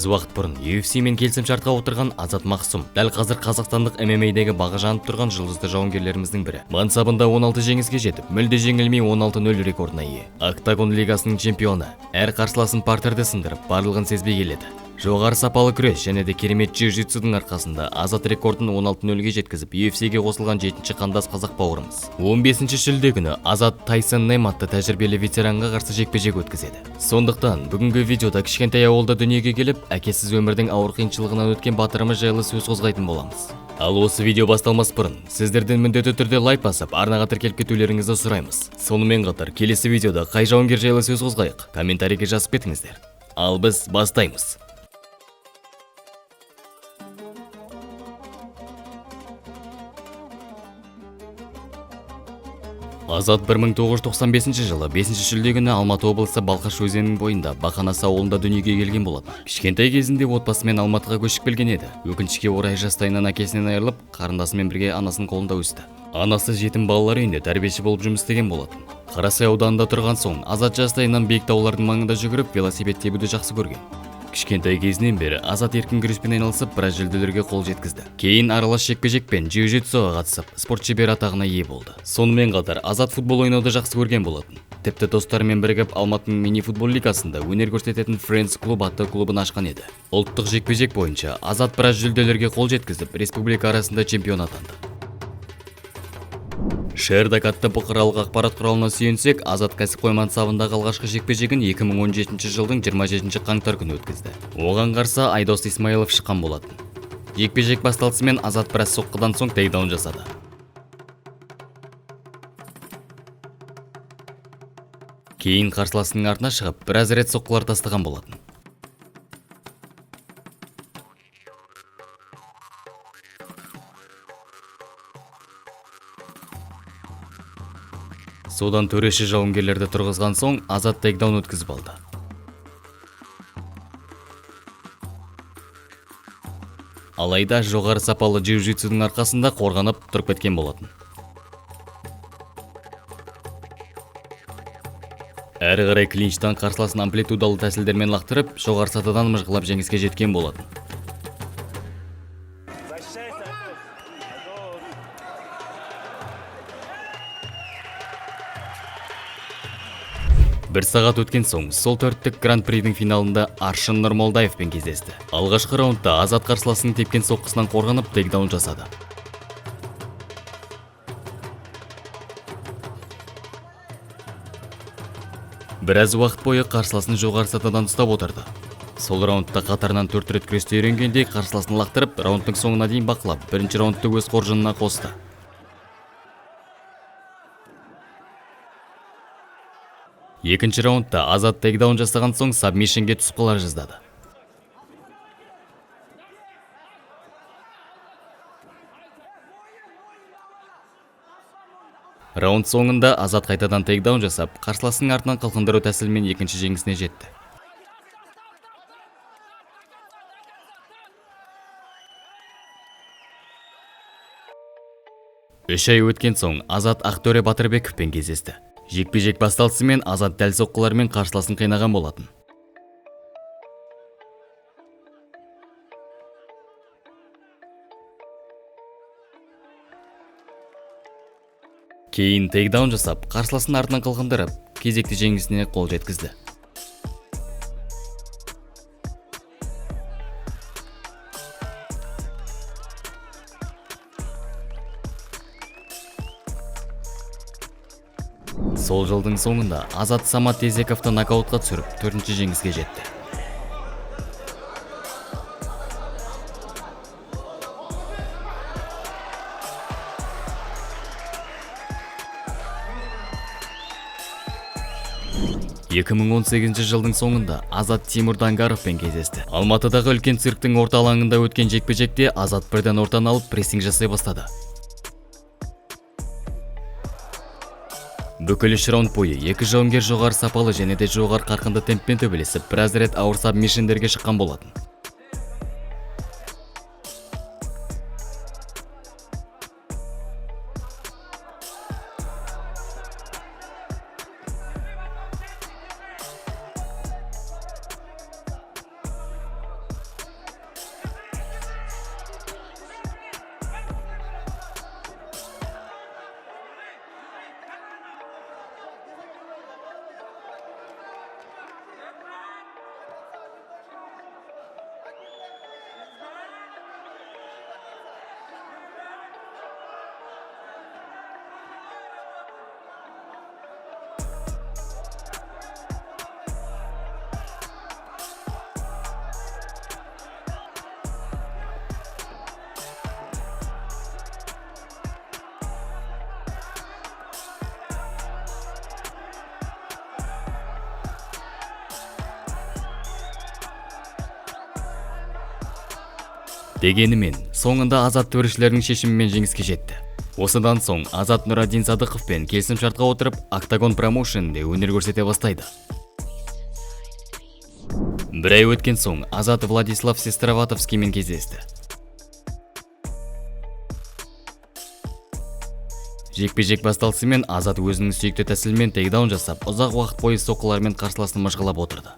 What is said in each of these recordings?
Біраз уақыт бұрын UFC мен келісімшартқа отырған Азат Мақсұм дәл қазір қазақстандық ММА-дегі бағы жанып тұрған жұлдызды жауынгерлеріміздің бірі. Мансабында 16 жеңіске жетіп, мүлде жеңілмей 16-0 рекордына ие. Октагон лигасының чемпионы. Әр қарсыласын партерде сындырып, барлығын сезбей келеді. Жоғары сапалы күрес және де керемет джиу-джитсудың арқасында Азат рекордын 16-0-ге жеткізіп, UFC-ге қосылған жетінші қандас қазақ бауырымыз. 15 шілде күні Азат Тайсон Нем атты тәжірибелі ветеранға қарсы жекпе-жек өткізеді. Сондықтан бүгінгі видеода кішкентай ауылда дүниеге келіп, әкесіз өмірдің ауыр қиыншылығынан өткен батырымыз жайлы сөз қозғайтын боламыз. Ал осы видео басталмас бұрын, сіздерден міндетті түрде лайк басып, арнаға тіркеліп кетулеріңізді сұраймыз. Сонымен қатар, келесі видеода қай жауынгер жайлы сөз қозғайық, комментарийге жазып кетіңіздер. Ал біз бастаймыз. Азат 1995 жылы 5 шілде күні Алматы облысы Балқаш өзенінің бойында Бақанас ауылында дүниеге келген болатын. Кішкентай кезінде отбасымен Алматыға көшіп келген еді. Өкінішке орай, жастайынан әкесінен айырылып, қарындасымен бірге анасының қолында өсті. Анасы жетім балалар үйінде тәрбиеші болып жұмыс істеген болатын. Қарасай ауданында тұрған соң Азат жастайынан биік таулардың маңында жүгіріп, велосипед тебуді жақсы көрген. Кішкентай кезінен бері Азат еркін күреспен айналысып, біраз жүлделерге қол жеткізді. Кейін аралас жекпе-жек пен джиу-джитсуға қатысып, спорт шебері атағына ие болды. Сонымен қатар Азат футбол ойнауды жақсы көрген болатын. Тіпті достарымен бірігіп Алматының мини-футбол лигасында өнер көрсететін Friends клуб атты клубын ашқан еді. Ұлттық жекпе-жек бойынша Азат біраз жүлделерге қол жеткізіп, республика арасында чемпион атанды. Шердак атты бұқаралық ақпарат құралына сүйенсек, Азат кәсіпқой мансабындағы алғашқы жекпе-жегін 2017 жылдың 27 қаңтар күні өткізді. Оған қарсы Айдос Исмаилов шыққан болатын. Жекпе-жек басталысымен Азат біраз соққыдан соң тейкдаун жасады. Кейін қарсыласының артына шығып, біраз рет соққылар тастаған болатын. Содан төреші жауынгерлерді тұрғызған соң Азат тейкдаун өткізіп алды. Алайда жоғары сапалы джиу-джитсудың арқасында қорғанып тұрып кеткен болатын. Әрі қарай клинчтан қарсыласын амплитудалы тәсілдермен лақтырып, жоғары сатыдан мыжғылап жеңіске жеткен болатын. Защищайся, Айдос. Айдос. Бір сағат өткен соң, сол төрттік гран-придің финалында Аршын Нұрмолдаевпен кездесті. Алғашқы раундта Азат қарсыласының тепкен соққысынан қорғанып, тейкдаун жасады. Біраз уақыт бойы қарсыласын жоғары сатыдан ұстап отырды. Сол раундта қатарынан төрт рет күресте үйренгендей қарсыласын лақтырып, раундтың соңына дейін бақылап, бірінші раундты өз қоржынына қосты. Екінші раундта Азат тейкдаун жасаған соң сабмишнге түсіп қала жаздады. Раунд соңында Азат қайтадан тейкдаун жасап, қарсыласының артынан қылқындыру тәсілімен екінші жеңісіне жетті. 3 ай өткен соң Азат Ақтөре Батырбековпен кездесті. Жекпе-жек басталысымен Азат дәл соққылармен қарсыласын қинаған болатын. Кейін тейкдаун жасап, қарсыласын артынан қылқындырып, кезекті жеңісіне қол жеткізді. Сол жылдың соңында Азат Самат Тезековті нокаутқа түсіріп, төртінші жеңіске жетті. 2018 жылдың соңында Азат Тимур Дангаровпен кездесті. Алматыдағы үлкен цирктің орта алаңында өткен жекпе-жекте Азат бірден ортаны алып, прессинг жасай бастады. Бүкіл үш раунд бойы екі жауынгер жоғары сапалы және де жоғары қарқынды темппен төбелесіп, біраз рет ауыр сабмишндерге шыққан болатын. Дегенімен, соңында Азат төрешілердің шешімімен жеңіске жетті. Осыдан соң Азат Нұраддин Садықовпен келісім шартқа отырып, Октагон промоушенінде өнер көрсете бастайды. Бір ай өткен соң Азат Владислав Сестроватовскиймен кездесті. Жекпе-жек басталысымен Азат өзінің сүйікті тәсілімен тейкдаун жасап, ұзақ уақыт бойы соққылармен қарсыласын мыжғылап отырды.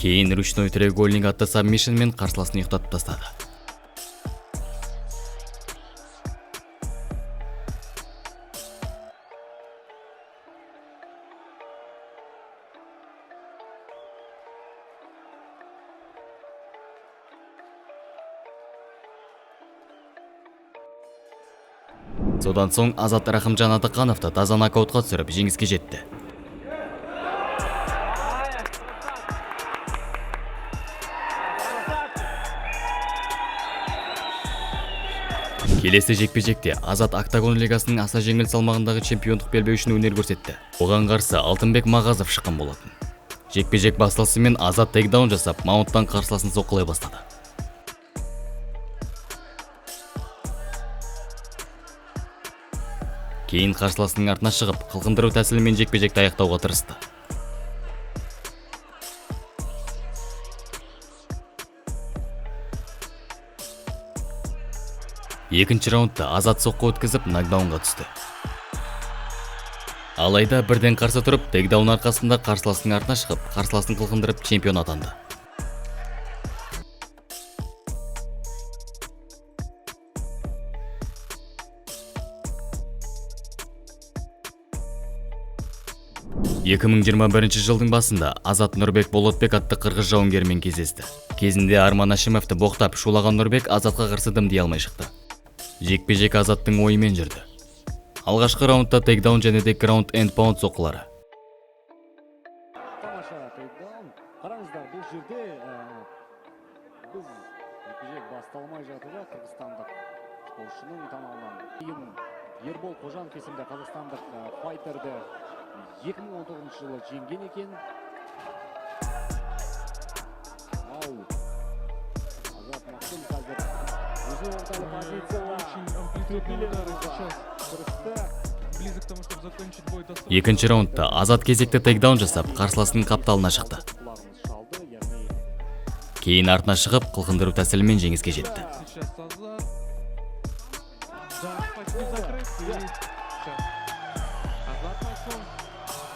Кейін ручной треугольник атты сабмишнмен қарсыласын ұйықтатып тастады. Содан соң Азат Рахымжан Атықановты таза нокаутқа түсіріп, жеңіске жетті. Келесі жекпе-жекте Азат Октагон лигасының аса жеңіл салмағындағы чемпиондық белбеу үшін өнер көрсетті. Оған қарсы Алтынбек Мағазов шыққан болатын. Жекпе-жек басталысымен Азат тейкдаун жасап, маунттан қарсыласын соққылай бастады. Кейін қарсыласының артына шығып, қылқындыру тәсілімен жекпе-жекті аяқтауға тырысты. Екінші раундта Азат соққы өткізіп, нокдаунға түсті. Алайда бірден қарсы тұрып, тейкдаун арқасында қарсыласының артына шығып, қарсыласын қылқындырып, чемпион атанды. 2021 жылдың басында Азат Нұрбек Болотбек атты қырғыз жауынгерімен кездесті. Кезінде Арман Ашимовты боқтап шулаған Нұрбек Азатқа қарсы дым дей алмай шықты. Жекпе-жек Азаттың ойымен жүрді. Алғашқы раундта тейкдаун және де граунд энд паунд соққылары. Тамаша тейкдаун. Қараңыздар, бұл жерде біз жекпе-жек басталмай жатып қырғызстандық спортшының танауынан кейін Ербол Қожанов есімді қазақстандық файтерді 2019 жылы жеңген екен. Ал Азат Мақсұм қазір өзінің ыңғайлы позицияда Очень амплитудные удары сейчас. тырысты. Близок к тому, чтобы закончить бой досрочно. Екінші раундта Азат кезекті тейкдаун жасап, қарсыласының қапталына шықты. Құлағымыз шалды, яғни Кейін артына шығып, қылқындыру тәсілімен жеңіске жетті. Сейчас Азат. Да, почти закрыт. И всё. Азат Максум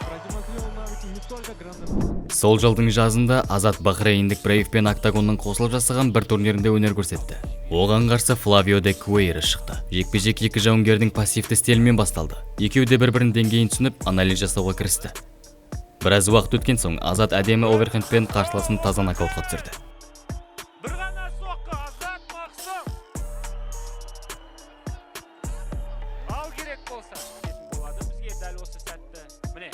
продемонстрировал навыки не только гранд. Сол жылдың жазында Азат бахрейндік Брейв пен Октагонның қосылып жасаған бір турнирінде өнер көрсетті. Оған қарсы Флавио де Куэйро шықты. Жекпе-жек екі жауынгердің пассивті стилімен басталды. Екеуі де бір-бірінің деңгейін түсініп, анализ жасауға кірісті. Біраз уақыт өткен соң Азат әдемі оверхендпен қарсыласын таза нокаутқа түсірді. Бір ғана соққы, Азат Мақсұм. Ал керек болса дейтін болады бізге дәл осы сәтті. Міне,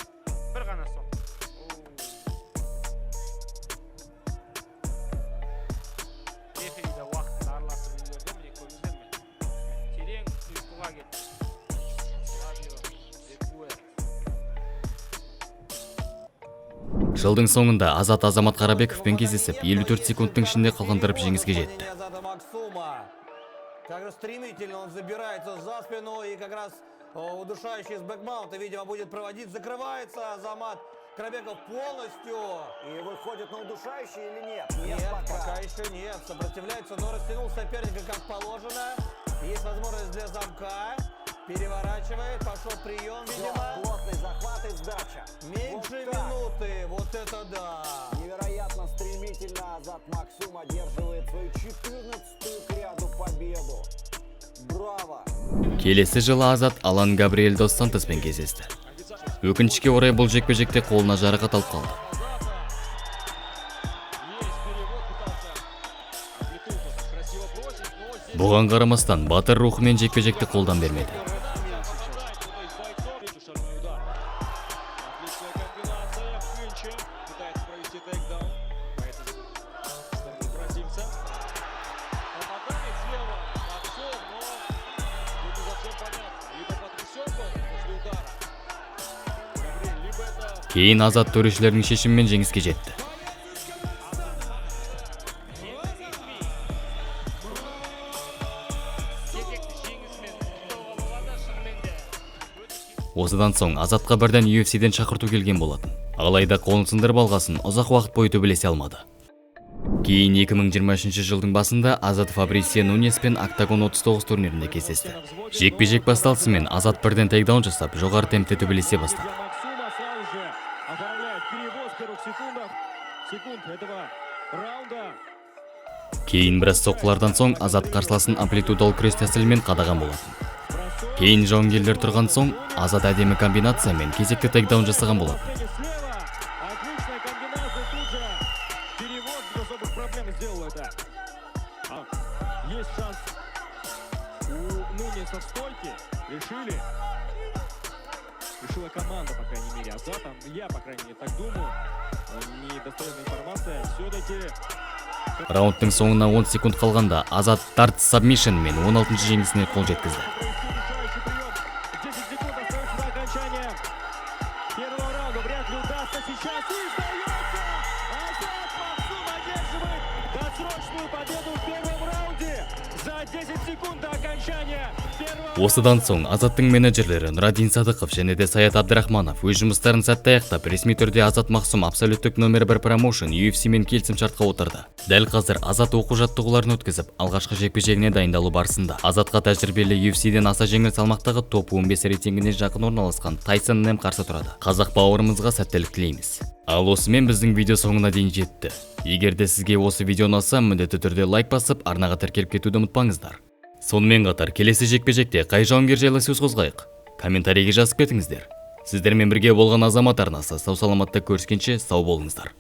бір ғана соққы. Рефери де уақытында араласып үлгерді. Міне, көрдіңіздер ме? Терең ұйқыға кетті. Флавио де Куэйро. Жылдың соңында Азат Азамат Қарабековпен кездесіп, 54 секундтың ішінде қылқындырып, жеңіске жетті. Азата Максума. Как же стремительно он забирается за спину и как раз удушающий с бэкмаунта, видимо, будет проводить. Закрывается Азамат Карабеков полностью. И выходит на удушающий или нет? Нет, пока. Пока еще нет. Сопротивляется, но растянул соперника как положено. Есть возможность для замка. Переворачивает. Пошел прием, Всё, видимо. плотный захват и сдача. Меньше Вот так. минуты. Вот это да. Невероятно стремительно Азат Максум одерживает свою 14-ю кряду победу. Браво! Келесі жылы Азат Алан Габриэль дос Сантоспен кездесті. Өкінішке орай, бұл жекпе-жекте қолына жарақат алып қалды. Есть перевод, пытался амплитуду красиво бросить, но здесь Бұған қарамастан батыр рухымен жекпе-жекті қолдан бермеді. попадает кто-то из бойцов. Третий шальной удар. Отличная комбинация. В клинче. Пытается провести тейкдаун. По этой стороне бразильца. Кейін Азат төрешілердің шешімімен жеңіске жетті. Кезекті жеңісімен құттықтауға болады шынымен де. Осыдан соң Азатқа бірден UFC-ден шақырту келген болатын. Алайда қолын сындырып алғасын, ұзақ уақыт бойы төбелесе алмады. Кейін 2023 жылдың басында Азат Фабрисия Нунеспен Октагон 39 турнирінде кездесті. Жекпе-жек басталысымен Азат бірден тейкдаун жасап, жоғары темпте төбелесе бастады. Максума сразу же оформляет перевод в первых секунд этого раунда. Кейін біраз соққылардан соң Азат қарсыласын амплитудалы күрес тәсілімен қадаған болатын. Кейін жауынгерлер тұрған соң, Азат әдемі комбинациямен кезекті тейкдаун жасаған болатын. Слева. Отличная комбинация. Тут же перевод без особых проблем сделал это. Есть шанс у Нунеса в стойке. Решили. Решила команда, по крайней мере, Азата. Я, по крайней мере, так думаю. Недостоверная информация. Все-таки Раундтың соңына 10 секунд қалғанда Азат дарт сабмишнмен 16 жеңісіне қол жеткізді. Решающий прием. 10 секунд остается до окончания первого раунда. Вряд ли удастся сейчас. И сдается! Азат Максум одерживает досрочную победу в первом раунде. За 10 секунд до окончания первого. Осыдан соң Азаттың менеджерлері Нұрадин Садықов және де Саят Абдрахманов өз жұмыстарын сәтті аяқтап, ресми түрде Азат Мақсұм абсолюттік номер бір промоушен UFC мен келісім шартқа отырды. Дәл қазір Азат оқу жаттығуларын өткізіп, алғашқы жекпе-жегіне дайындалу барысында. Азатқа тәжірибелі, UFC-ден аса жеңіл салмақтағы топ 15 рейтингіне жақын орналасқан Тайсон Нэм қарсы тұрады. Қазақ бауырымызға сәттілік тілейміз. Ал осымен біздің видео соңына дейін жетті. Егер де сізге осы видео ұнаса, міндетті түрде лайк басып, арнаға тіркеліп кетуді ұмытпаңыздар. Сонымен қатар келесі жекпе-жекте қай жауынгер жайлы сөз қозғайық? Комментарийге жазып кетіңіздер. Сіздермен бірге болған Азамат арнасы. Сау саламатта көріскенше, сау болыңыздар.